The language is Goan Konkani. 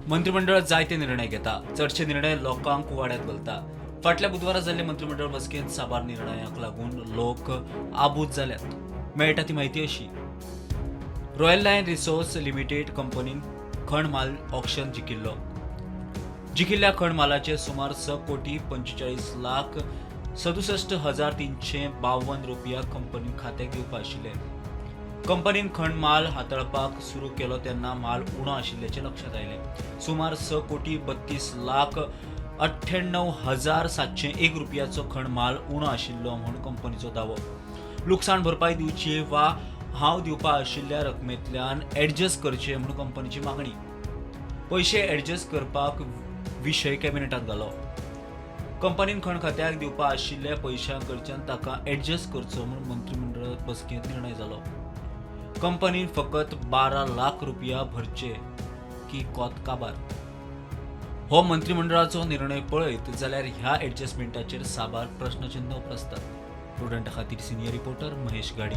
मंत्रिमंडळ जायते निर्णय घेता. चडशे निर्णय लोकांक कुवाड्यात घालता. फाटल्या बुधवारा जाल्ले मंत्रिमंडळ बसकेंत साबार निर्णयाक लागून लोक आबूज जाल्यात. मेळटा ती म्हायती अशी: रॉयल लायन रिसोर्स लिमिटेड कंपनीन खण माल ऑक्शन जिखिल्लो. जिखिल्ल्या खण मालाचे सुमार 6,45,67,352 रुपया कंपनीन खात्याक दिवपा आशिल्ले. कंपनीन खण माल हाताळपाक सुरू केलो तेन्ना माल उणो आशिल्ल्याचें लक्षांत आयलें. सुमार 6,32,98,701 रुपयाचो खण माल उणो आशिल्लो म्हूण कंपनीचो दावो. लुकसाण भरपाय दिवची वा हांव दिवपा आशिल्ल्या रकमेंतल्यान एडजस्ट करचे म्हूण कंपनीची मागणी. पयशे एडजस्ट करपाक विशय कॅबिनेटांत घालो. कंपनीन खण खात्याक दिवपा आशिल्ल्या पयशां कडच्यान ताका एडजस्ट करचो म्हूण मंत्रिमंडळ बसकेंत निर्णय जालो. कंपनीन फकत 12 लाख रुपया भरचे की कोत काबार. हो मंत्रिमंडळाचो निर्णय पळयत जाल्यार ह्या एडजस्टमेंटाचेर साबार प्रश्नचिन्ह उप्रासतात. प्रुडंटा खातीर सिनियर रिपोर्टर महेश गाडी.